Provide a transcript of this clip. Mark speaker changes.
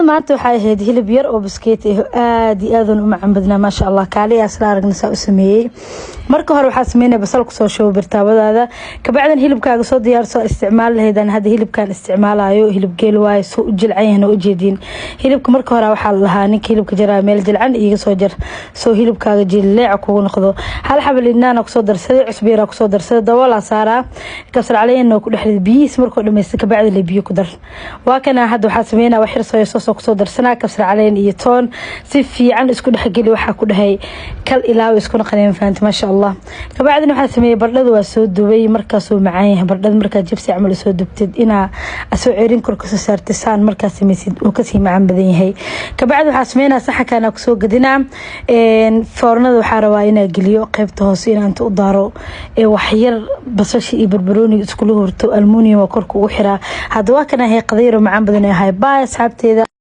Speaker 1: Maanta waxay ahayd hilib yar oo biskeeti ah, aad iyo aad u macaan badnaa, maasha Allah. Kaaliya isla aragna saa u sameeyey. Marka hore waxaa sameynaya basal kusoo shubo birtaabadaada, kabacdan hilibkaaga soo diyaarso isticmaal lahaydaan. Hadda hilibkaan isticmaalayo hilib geel waaye, soo u jilcan yahan oo ujeediin. Hilibka marka hore waxaa la lahaa ninka hilibka jaraa, meel jilcan iiga soo jar, soo hilibkaaga jileeca kugu noqdo. Hal xabal lidnaana kusoo darsaday, cusbo yaraa kusoo darsaday, daboolaa saaraa, kabsar caleenna ku dhex rid. Biyihiis markuu dhamaysta kabacdi le biyo ku dar. Waa kana hadda waxaa sameynaa wax yar soya sauce kusoo darsanaa, kabsar caleen iyo toon si fiican isku dhexgeli. Waxaa ku dhahay kal ilaaw isku naqaneen, fahanti, maasha Allah. Kabacdina waxaa sameeyey bardhada, waa soo dubay, markaasuu macaan yahay bardhada. Markaa jibsi camal soo dubtid, inaa asoo cerin kor kasoo saartay saan markaa sameysid, uu kasii macaan badan yahay. Kabacdi waxaa sameynaa saxankaana kusoo gadinaa. Foornada waxaa rabaa inaa geliyo qeybta hoose, inaa inta u daaro waxyar basasha iyo barbarooniga iskula horto, aluminium waa korka ugu xiraa. Hadda waa kana hay qadayro macaan badan ahay. Baay, asxaabteeda.